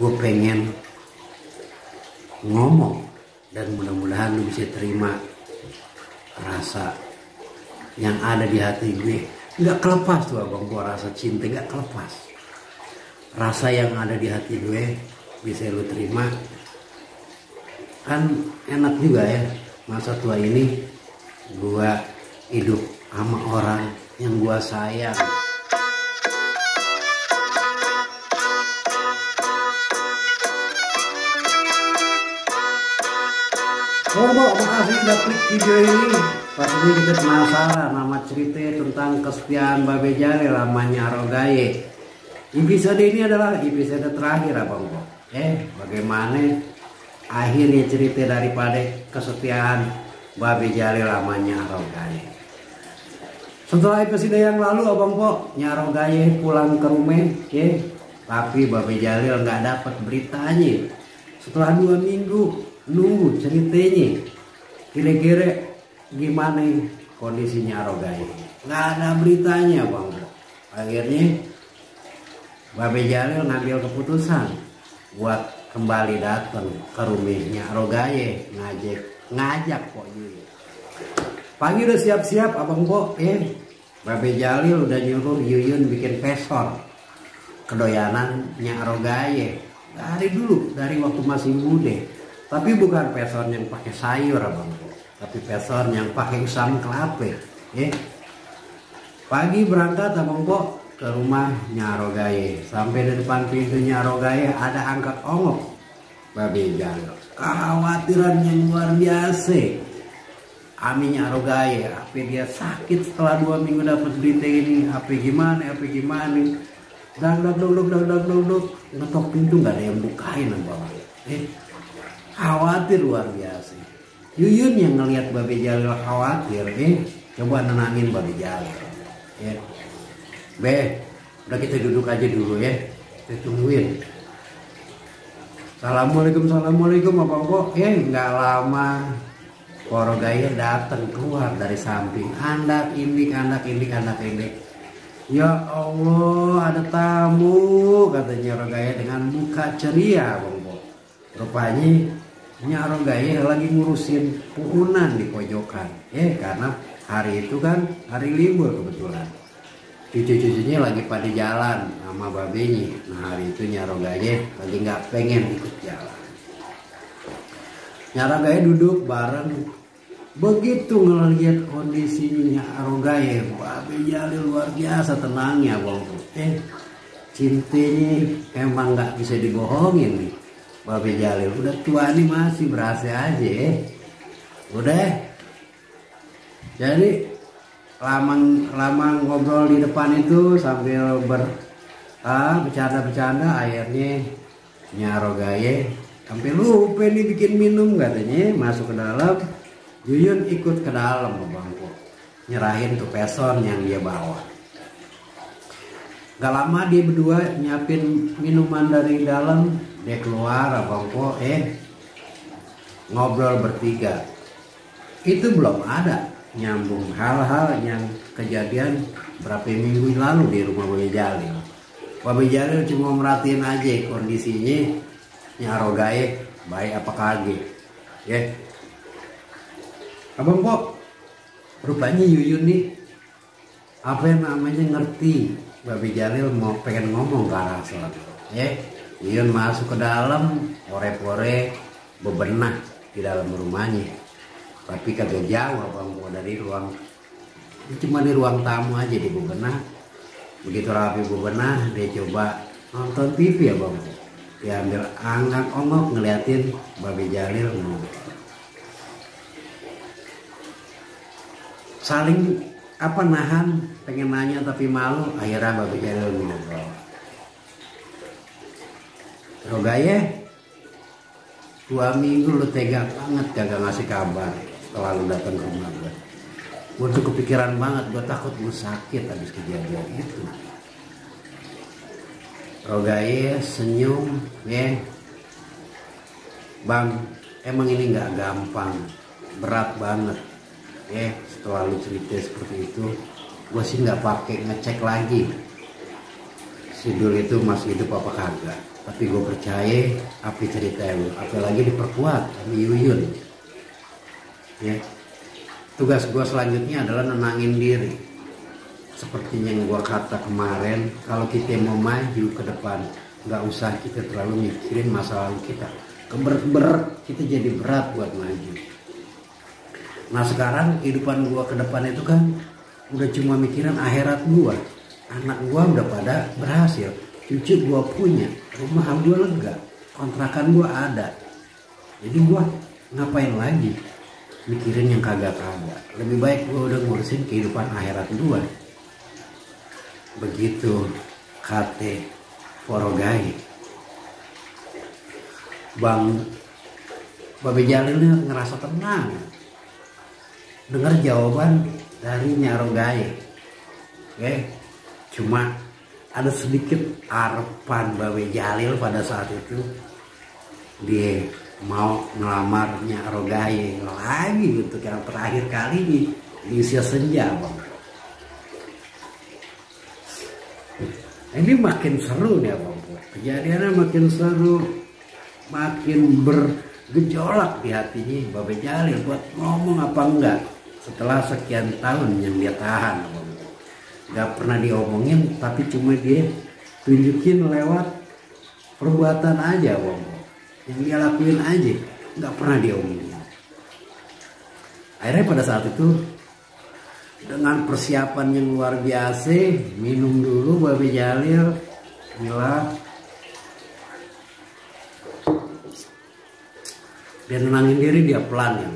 gue pengen ngomong dan mudah-mudahan lu bisa terima rasa yang ada di hati gue. Nggak kelepas tuh abang, gue rasa cinta nggak kelepas. Rasa yang ada di hati gue bisa lu terima. Kan enak juga ya, masa tua ini gue hidup sama orang yang gue sayang. Oh makasih udah klik video ini. Pastinya kita penasaran nama cerita tentang kesetiaan Babe Jalil namanya Arogaye. Episode ini adalah episode terakhir abang. Bagaimana akhirnya cerita daripada kesetiaan Babe Jalil namanya Arogaye. Setelah episode yang lalu abang Arogaye pulang ke rumah, tapi Babe Jalil nggak dapat beritanya. Setelah 2 minggu nunggu ceritanya, kira-kira gimana kondisinya Arogaye, nggak ada beritanya bang. Akhirnya Babe Jalil ngambil keputusan buat kembali datang ke rumahnya Arogaye, ngajak Pok Yuyun. Pagi udah siap-siap abang Babe Jalil udah nyuruh Yuyun bikin pesor kedoyanannya Arogaye dari dulu, dari waktu masih muda. Tapi bukan pesor yang pakai sayur abang, tapi pesor yang pakai usam kelapa. Pagi berangkat abang ke rumahnya Arogaye. Sampai di depan pintunya Arogaye ada angkat ongok Babe Jalil. Kekhawatiran yang luar biasa. Aminya Arogaye, apa dia sakit setelah 2 minggu dapat berita ini? Apa gimana? Dag, ngetok pintu nggak ada yang bukain abang. Khawatir luar biasa. Yuyun yang ngelihat Babe Jalil khawatir, coba nenangin Babe Jalil. Udah kita duduk aja dulu ya. Kita tungguin. Assalamualaikum abang nggak lama Arogaye datang keluar dari samping. Andak indik. Ya Allah, ada tamu, katanya Arogaye dengan muka ceria abang. Rupanya Arogaye lagi ngurusin puhunan di pojokan. Karena hari itu kan hari libur kebetulan. Cucu-cucunya lagi pada jalan sama babenya. Nah hari itu Arogaye lagi nggak pengen ikut jalan. Arogaye duduk bareng. Begitu ngelihat kondisinya Arogaye, Babe Jalil luar biasa tenangnya bang. Cintanya emang nggak bisa dibohongin nih. Babe Jalil udah tua nih masih berasa aja. Udah. Jadi lama ngobrol di depan itu sambil bercanda-bercanda, akhirnya Arogaye sampai lupa nih bikin minum katanya, masuk ke dalam. Yuyun ikut ke dalam abang nyerahin tuh pesor yang dia bawa. Gak lama dia berdua nyiapin minuman dari dalam. Dia keluar abang ngobrol bertiga. Itu belum ada nyambung hal-hal yang kejadian berapa minggu lalu di rumah Babe Jalil. Babe Jalil cuma merhatiin aja kondisinya Arogaye baik apa kagak. Abang rupanya Yuyun nih apa yang namanya ngerti Babe Jalil mau pengen ngomong ke arah sana. Yuyun masuk ke dalam, ore-ore bebenah di dalam rumahnya. Tapi kagak jauh abang dari ruang, cuma di ruang tamu aja di bebenah. Begitu rapi bebenah, dia coba nonton TV abang. Dia ambil angkat ongok ngeliatin Babe Jalil ngobrol. Saling nahan, pengen nanya tapi malu, akhirnya Babe Jalil ngobrol. Arogaye, 2 minggu lu tega banget kagak ngasih kabar setelah lu datang ke rumah gue. Gue tuh kepikiran banget, gue takut lu sakit habis kejadian itu. Arogaye senyum, Bang, emang ini nggak gampang, berat banget. Setelah lu cerita seperti itu, gue sih nggak pakai ngecek lagi. Sidul itu masih hidup apa kagak, tapi gue percaya api cerita lu, apalagi diperkuat sama Yuyun ya. Tugas gue selanjutnya adalah nenangin diri, seperti yang gue kata kemarin, kalau kita mau maju ke depan nggak usah kita terlalu mikirin masa lalu kita, keber kita jadi berat buat maju. Nah sekarang kehidupan gue ke depan itu kan udah cuma mikirin akhirat gue. Anak gue udah pada berhasil, cucu gue punya, rumah gue lega, kontrakan gue ada. Jadi gue ngapain lagi mikirin yang kagak-kagak. Lebih baik gue udah ngurusin kehidupan akhirat gue. Begitu kate Porogai. Bang Babe Jalil ngerasa tenang dengar jawaban dari Nyarogai. Oke, cuma ada sedikit harapan Babe Jalil pada saat itu, dia mau ngelamar Nyarogai lagi untuk yang terakhir kali di usia senja, Bang. Ini makin seru nih, Bang. Kejadiannya makin seru, makin bergejolak di hatinya Babe Jalil buat ngomong apa enggak setelah sekian tahun yang dia tahan. Gak pernah diomongin, tapi cuma dia tunjukin lewat perbuatan aja, Bang. Yang dia lakuin aja, gak pernah diomongin. Akhirnya pada saat itu dengan persiapan yang luar biasa, minum dulu Babe Jalil, gila. Dia nenangin diri, dia pelan ya.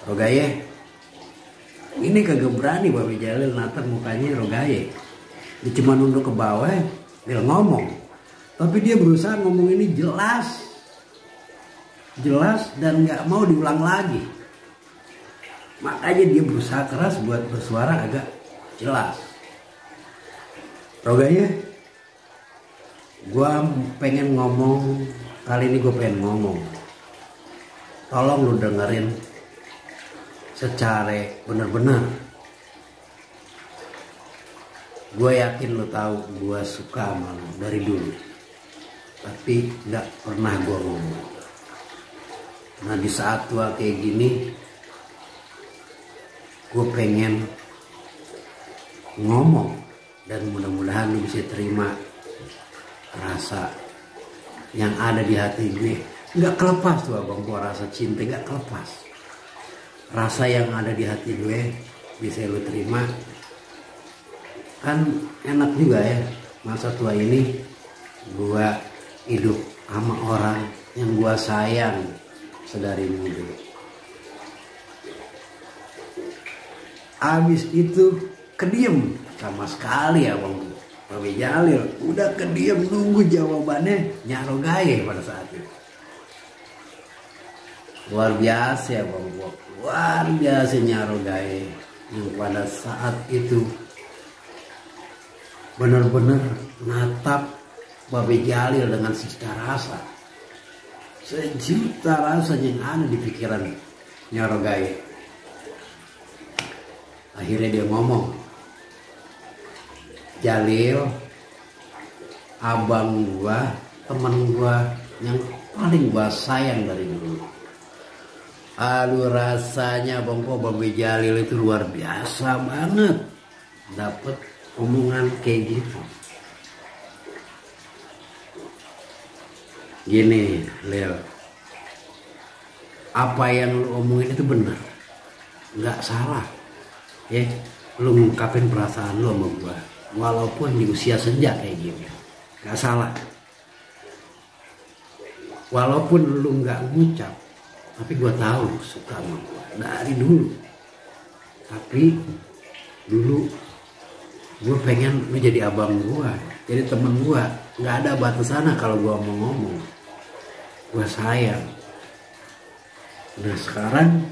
Rogaye, ini kagak berani Babe Jalil natap mukanya Rogaye. Dia cuma nunduk ke bawah, dia ngomong. Tapi dia berusaha ngomong ini jelas dan nggak mau diulang lagi. Makanya dia berusaha keras buat bersuara agak jelas. Rogaye, gue pengen ngomong, kali ini gue pengen ngomong. Tolong lu dengerin secara benar-benar. Gue yakin lo tahu gue suka sama lo dari dulu, tapi nggak pernah gue ngomong. Nah di saat tua kayak gini, gue pengen ngomong dan mudah-mudahan lo bisa terima rasa yang ada di hati gue. Nggak kelepas tuh abang, gue rasa cinta nggak kelepas. Rasa yang ada di hati gue bisa lo terima. Kan enak juga ya, masa tua ini gue hidup sama orang yang gue sayang sedari muda. Abis itu kediem sama sekali ya Bang Babe Jalil. Udah kediem nunggu jawabannya Nyarogai pada saat itu. Luar biasa ya Bang, luar biasa Nyarogai yang pada saat itu benar-benar natap Babe Jalil dengan sejuta rasa. Sejuta rasa yang ada di pikiran Nyarogai. Akhirnya dia ngomong, Jalil, abang gua, temen gua yang paling gua sayang dari dulu. Aduh rasanya Bang Babe Jalil itu luar biasa banget dapet omongan kayak gitu. Gini Lil, apa yang lu omongin itu benar, nggak salah ya. Lu ngungkapin perasaan lu sama gua walaupun di usia senja kayak gini, nggak salah. Walaupun lu nggak ngucap, tapi gue tahu suka sama gue dari dulu. Tapi dulu gue pengen lu jadi abang gue, jadi temen gue. Nggak ada batasannya kalau gue mau ngomong. Gue sayang. Nah sekarang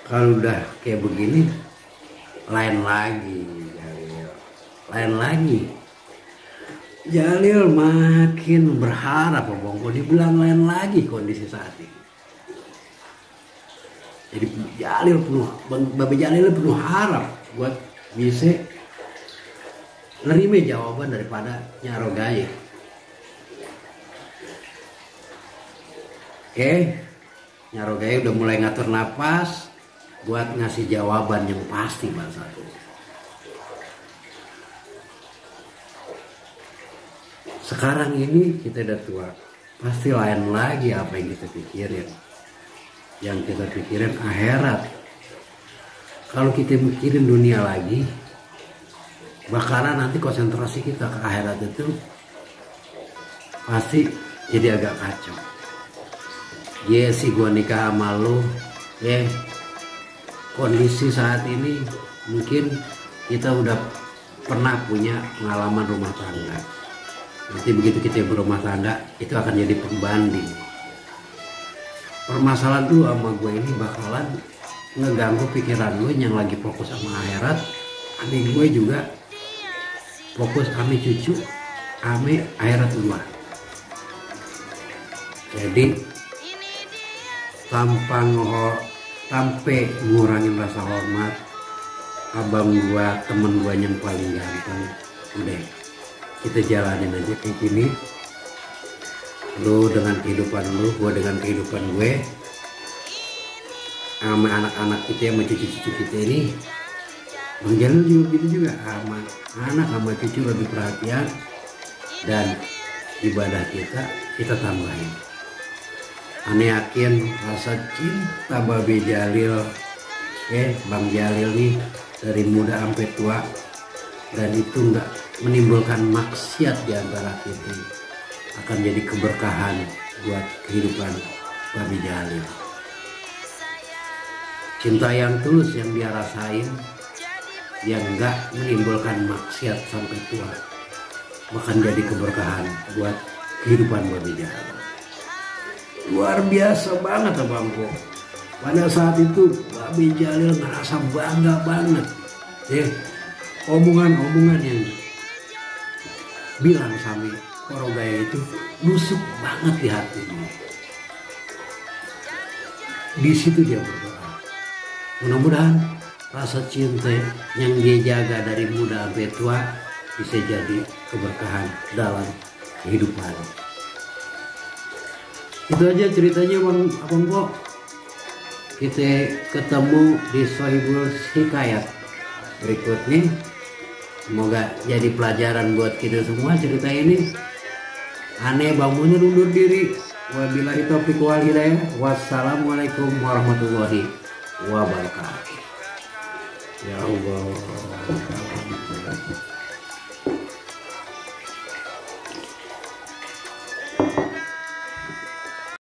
kalau udah kayak begini, lain lagi. Lain lagi. Jalil makin berharap Bang, dibilang lain lagi kondisi saat ini. Jadi Jalil penuh, Babe Jalil penuh harap buat bisa nerima jawaban daripada Nyaro Gaye. Oke, Nyaro Gaye udah mulai ngatur napas buat ngasih jawaban yang pasti bahasa satu. Sekarang ini kita udah tua, pasti lain lagi apa yang kita pikirin. Yang kita pikirin akhirat. Kalau kita mikirin dunia lagi, bakalan nanti konsentrasi kita ke akhirat itu pasti jadi agak kacau. Si gua nikah sama lu, kondisi saat ini mungkin kita udah pernah punya pengalaman rumah tangga. Nanti begitu kita berumah tangga itu akan jadi pembanding. Permasalahan lu sama gue ini bakalan ngeganggu pikiran lu yang lagi fokus sama akhirat. Adik gue juga fokus ame cucu, ame akhirat gua. Jadi sampai ngurangin rasa hormat, abang gua, temen gua yang paling ganteng, udah kita jalanin aja kayak gini. Lu dengan kehidupan lu, gua dengan kehidupan gue, sama anak-anak kita sama cucu-cucu kita ini. Bang Jalil juga gitu juga, sama anak sama cucu lebih perhatian, dan ibadah kita tambahin. Aneh yakin rasa cinta Babe Jalil, Bang Jalil nih dari muda sampai tua, dan itu nggak menimbulkan maksiat di antara kita, akan jadi keberkahan buat kehidupan Babe Jalil. Cinta yang tulus yang dia rasain, yang nggak menimbulkan maksiat sampai tua, bahkan jadi keberkahan buat kehidupan Babe Jalil. Luar biasa banget abangku. Pada saat itu Babe Jalil ngerasa bangga banget. Omongan-omongan yang bilang sama Nyaro Gaye itu nusuk banget di hatinya. Di situ dia berdoa. Mudah-mudahan rasa cinta yang dia jaga dari muda sampai tua bisa jadi keberkahan dalam kehidupan. Itu aja ceritanya Abang Pok. Kita ketemu di Sohibul Hikayat berikutnya. Semoga jadi pelajaran buat kita semua cerita ini. Aneh Bang Munir undur diri. Wabillahi taufiq wal hidayah. Wassalamualaikum warahmatullahi wabarakatuh. Ya Allah.